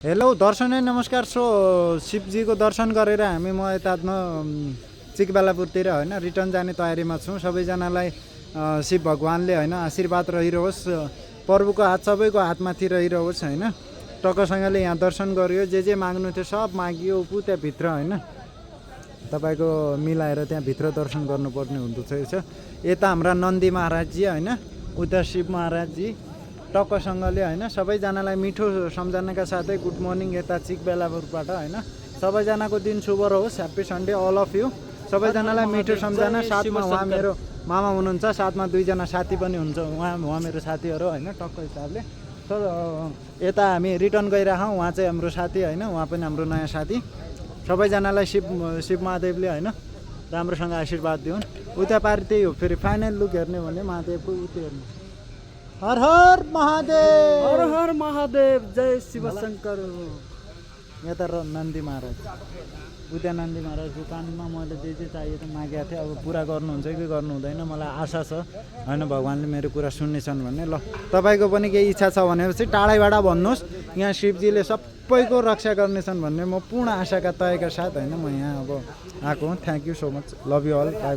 Hello दर्शन नमस्कार। So शिवजीको दर्शन गरेर म यतामा चिकबालापुरतिर होइन रिटर्न जाने तयारीमा छौँ। सबैजनालाई शिव भगवानले होइन आशीर्वाद रहिरहोस्, प्रभुको हात सबैको हातमाथि रहिरहोस् होइन। टक्कसँगले यहाँ दर्शन गरियो, जे माग्नु थियो सब मागियो ऊ त्यहाँभित्र होइन। तपाईँको मिलाएर त्यहाँभित्र दर्शन गर्नुपर्ने हुँदोरहेछ। यता हाम्रा नन्दी महाराजजी होइन, उता शिव महाराजजी टक्कसँगले होइन। सबैजनालाई मिठो सम्झनाका साथै गुड मर्निङ यता चिकबेलापुरबाट होइन। सबैजनाको दिन शुभ रहोस्। Happy Sunday all of you. सबैजनालाई मिठो सम्झना। साथमा उहाँ मेरो मामा हुनुहुन्छ, साथमा दुईजना साथी पनि हुन्छ। उहाँ मेरो साथीहरू होइन टक्क हिसाबले। तर यता हामी रिटर्न गइरहेछौँ। उहाँ चाहिँ हाम्रो साथी होइन, उहाँ पनि हाम्रो नयाँ साथी। सबैजनालाई शिव महादेवले होइन राम्रोसँग आशीर्वाद दिउन्। उता पारि त्यही हो, फेरि फाइनल लुक हेर्ने भने महादेवको उता हेर्नु। हर हर महादेव, हर हर महादेव, जय शिव शङ्कर। यता नन्दी महाराज, उता नन्दी महाराजको कानमा मैले जे चाहियो त मागेको थिएँ। अब पुरा गर्नुहुन्छ कि गर्नु हुँदैन मलाई आशा छ होइन। भगवान्ले मेरो कुरा सुन्नेछन् भन्ने। ल तपाईँको पनि केही इच्छा छ भनेपछि टाढैबाट भन्नुहोस्। यहाँ शिवजीले सबैको रक्षा गर्नेछन् भन्ने म पूर्ण आशाका तयका साथ होइन म यहाँ अब आएको हुँ। Thank you so much, love you all, bye by.